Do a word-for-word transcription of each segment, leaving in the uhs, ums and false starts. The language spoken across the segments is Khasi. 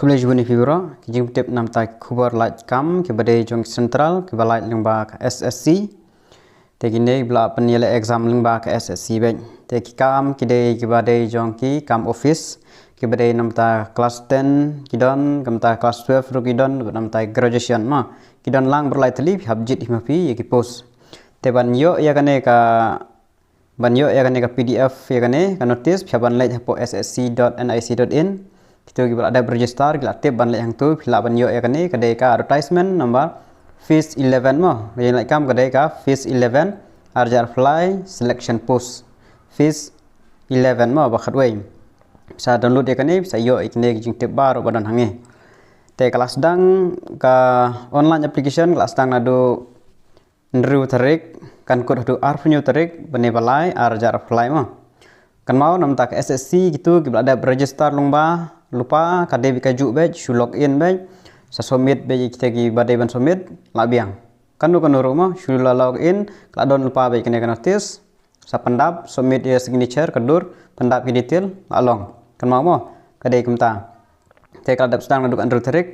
Khublei shibun ïa phi baroh, ki jingpyntip namta ki khubor lait kam kiba dei jong ki central kiba lait lyngba ka S S C. Te kine ba la pynïaleh exam lyngba ka S S C beit. Te ki kam ki dei kiba dei jong ki kam office, kiba dei namta class ten ki don, namta class twelve ruh ki don, namta graduation mo. Ki don lang baroh lai tylli, phi hap jied hi ma phi ïa ki post. Te ban ïoh ïa kane ka ban ïoh ïa kane ka P D F ïa kane ka notice, phi hap ban leit hapoh S S C dot N I C dot in. Kito kiba la dep register ki la tip ban leit hangto, phi lah ban ïoh ïa kane ka dei ka advertisement number phase eleven mo. Ka jingïaleh kam ka dei ka phase eleven, ar hajar ar phew lai, selection post. Phase eleven mo, ba khatwei. Phi sa download ïa kane, phi sa ïoh ïa kine ki jingtip baroh ba don hangne. Te ka la sdang ka online application, ka la sdang naduh hynriew tarik, kan kut haduh arphew hynñiew tarik bnai ba lai, ar hajar ar phew lai mo. Kynmaw namta ka S S C kito kiba la dep register lyngba lypa, ka dei beit kajuh beit, shu log in beit, sa submit beit ïa kita kiba dei ban submit, la biang. Kano kano ruh mo, shu la log in, ka la don lypa beit kane ka notice, sa pyndap, submit ïa signature, ka dur, pyndap ki detail, la long. Kynmaw mo, ka dei kumta. Te ka la dep sdang naduh ka hynriew tarik,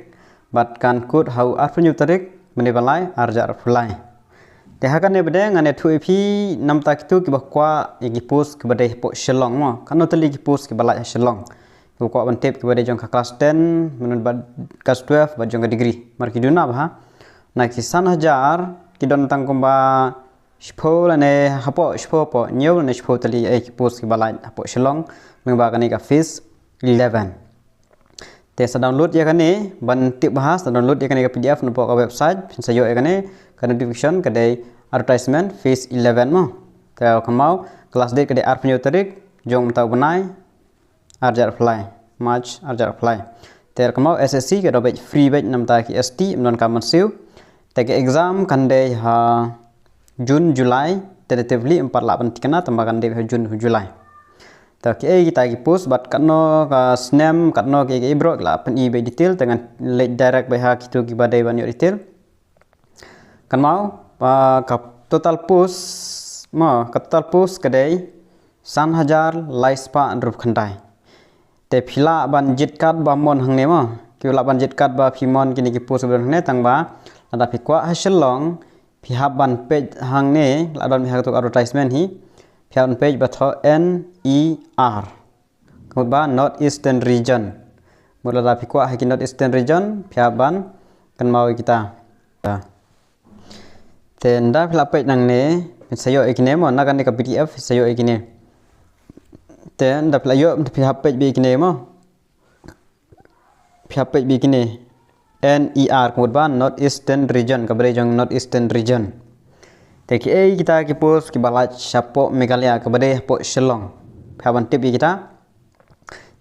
bad kan kut ha u arphew hynñiew tarik bnai ba lai, ar hajar ar phew lai. Te ha kane ba dei ngan ïathuh ïa phi namta kito kiba kwah ïa ki post kiba dei hapoh Shillong mo. Kano tylli ki post kiba lait ha Shillong. Kiba kwah ban tip kiba dei jong ka class ten, mynta bad class twelve bad jong ka degree. Namar ki duna bha. Na ki san hajar ki don tang kumba shiphew lane hapoh, shiphew hapoh hynñiew lane shiphew tylli, eh, ki post kiba lait hapoh Shillong lyngba kane ka phase eleven. Te sa download ïa kane, ban tip bha, sa download ïa kane ka P D F napoh ka website, phin sa ïoh ïa kane ka notification ka dei advertisement phase eleven mo. Te kynmaw, ka last date ka dei arphew hynñiew tarik jong mynta u bnai, ar hajar ar phew lai, March ar hajar ar phew lai. Te kynmaw S S C ka dei beit free beit namta ki S T, ym don kam ban siew. Te ka exam kan dei ha June, July, tentatively, ym pat lah ban thikna, tangba kan dei ha June, July. Te kiei kita ki post, bad katno ka snem, katno kiei kiei baroh, la pyni beit detail, te ngan leit direct beit ha kito kiba dei ban ïoh detail. Kynmaw, ah, ka total post, mo, ka total post ka dei san hajar lai spah hynriewphew khyndai. Te phi lah ban jied katba mon hangne mo. Phi lah ban jied katba phi mon kine ki post ba don hangne, tangba lada phi kwah ha Shillong, phi hap ban peit hangne, la don beit ha kato advertisement hi. Phi hap ban peit ba thoh N E R. Ka mut ba North Eastern Region. Mut lada phi kwah ha ki North Eastern Region, phi hap ban kynmaw ïa kita. Te ynda phi la peit nangne, phin sa ïoh ïa kine mo, na kane ka P D F phin sa ïoh ïa kine. Te ynda phi la ïoh, phi hap peit beit ïa kine mo. Phi hap peit beit ïa kine. N E R, ka mut ba North Eastern Region, kaba dei jong North Eastern Region. Te kiei kita ki post kiba lait shapoh Meghalaya, kaba dei hapoh Shillong. Phi hap ban tip ïa kita.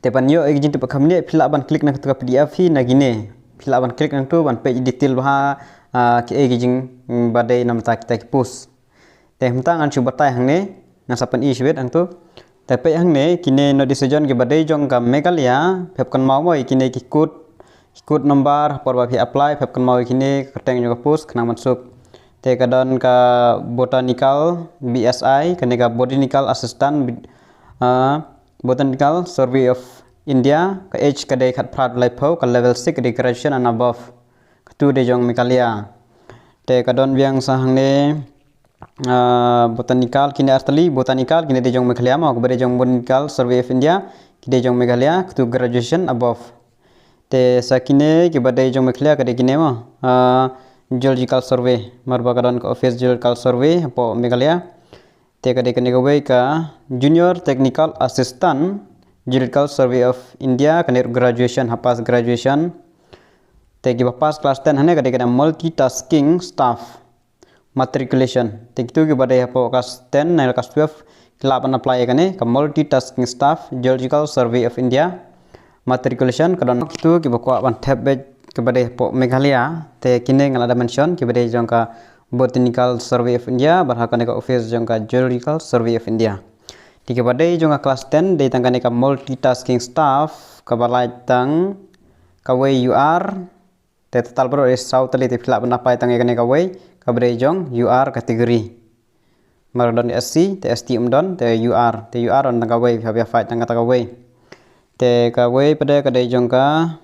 Te ban ïoh ïa ki jingtip ba kham bniah, phi lah ban click na kato ka P D F hi na kine. Phi lah ban click nangto ban peit detail bha, ah, kiei ki jing, mm, ba dei namta kita ki post. Te mynta ngan shu batai hangne, ngan sa pyni shibit hangto. Te peit hangne, kine notification kiba dei jong ka Meghalaya, phi hap kynmaw mo ïa kine ki code, ki code number, por ba phi apply, phi hap kynmaw ïa kine, ka kyrteng jong ka post, khnang ban suk. Te ka don ka botanical B S I, kane ka botanical assistant, ah, Botanical Survey of India, ka age ka dei khatphra haduh laiphew, ka level six ka dei graduation and above. Katu dei jong Meghalaya. Te ka don biang sa hangne, ah, botanical, kine artylli, botanical, kine dei jong Meghalaya mo, kaba dei jong Botanical Survey of India, ki dei jong Meghalaya, katu graduation above. Te sa kine kiba dei jong Meghalaya ka dei kine mo, ah, Geological Survey, namar ba ka don ka office Geological Survey hapoh Meghalaya. Te ka dei kane kawei ka Junior Technical Assistant, Geological Survey of India, kane ruh graduation, ha pass graduation. Te kiba pass class ten hangne ka dei kane multitasking staff, matriculation. Te kito kiba dei hapoh class ten ne class twelve ki lah ban apply ïa kane ka multitasking staff, Geological Survey of India, matriculation. Ka don kito kiba kwah ban thep beit kiba dei hapoh Meghalaya. Te kine nga la da mention kiba dei jong ka Botanical Survey of India, bad ha kane ka office jong ka Geological Survey of India. Te kiba dei jong ka class ten, dei tang kane ka multitasking staff, kaba lait tang kawei U R, te total baroh dei saw tylli, te phi lah ban apply tang ïa kane kawei, kaba dei jong U R category. Namar don S C, te S T ym don, te U R, te U R don tang kawei, phi hap ïa fight tang kata kawei. Te kawei pat ka dei jong ka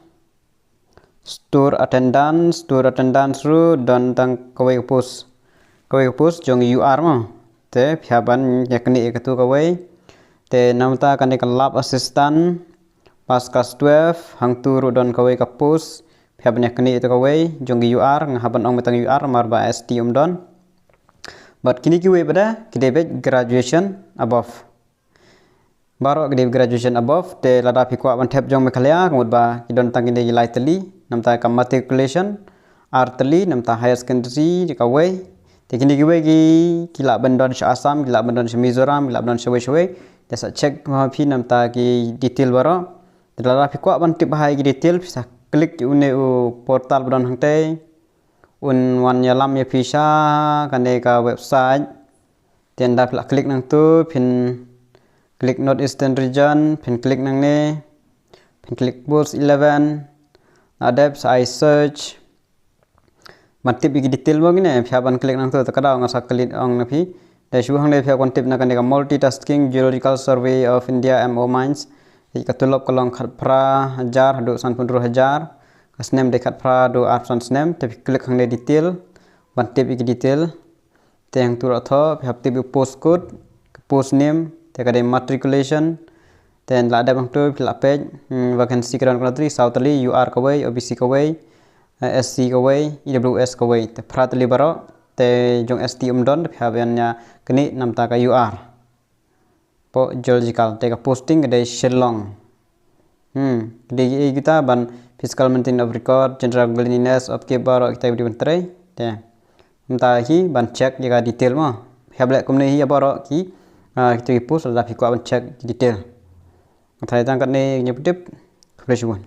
Store attendant, store attendant ruh don tang kawei ka post. Kawei ka post jong U R mo. Te phi hap ban ïa kane ïa katu kawei. Te namta kane ka lab assistant, pass class twelve, hangtu ruh don kawei ka post. Phi hap ban ïa kane ïa katu kawei jong U R, nga hap ban ong mynta U R namar ba S T um don. Bad kine kiwei pat de ki dei beit graduation above. Baroh ki dei graduation above, te lada phi kwah ban thep jong Meghalaya, ka mut ba ki don tang kine ki lai tylli, namta ka matriculation, ar tylli, namta higher secondary, kawei. Te kine kiwei ki, ki lah ban don sha Assam, ki lah ban don sha Mizoram, ki lah ban don shawei shawei. Te sa check ma phi namta ki detail baroh. Te lada phi kwah ban tip bha ïa ki detail, phi sa click ïa une u portal ba don hangtei. Un wan ïalam ïa phi sha kane ka website. Te ynda phi la click nangtu, phin click North Eastern Region, phin click nangne, phin click post eleven, la dep sa ai search. Ban tip ïa ki detail mo kine, phi hap ban click nangtu, te ka daw nga sa click ong na phi. Te shu hangne phi hap ban tip na kane ka Multitasking Geological Survey of India M O Mines. Te ka tulop ka long khatphra hajar haduh sanphew hynriew hajar. Ka snem dei khatphra haduh arphew san snem, te phi click hangne detail. Ban tip ïa ki detail. Te hangtu ruh thoh, phi hap tip ïa u post code, ka post name, te ka dei matriculation. Te la dep hangtu phi la peit, hmm, vacancy ka don kane three, saw tylli, U R kawei, O B C kawei, eh, S C kawei, E W S kawei. Te phra tylli baroh, te jong S T um don, te phi hap ban ïa kane namta ka U R. Hapoh geological, te ka posting ka dei Shillong. Hmm, ka dei kita ban physical maintenance of record, general cleanliness, upkeep baroh kita ki dei ban trei. Te. Namta hi ban check ïa ka detail mo. Phi hap leh kumne hi ïa baroh ki, ah, kita ki post lada phi kwah ban check ki detail. Nga tharai tang katne ïa phi tip. Khublei shibun.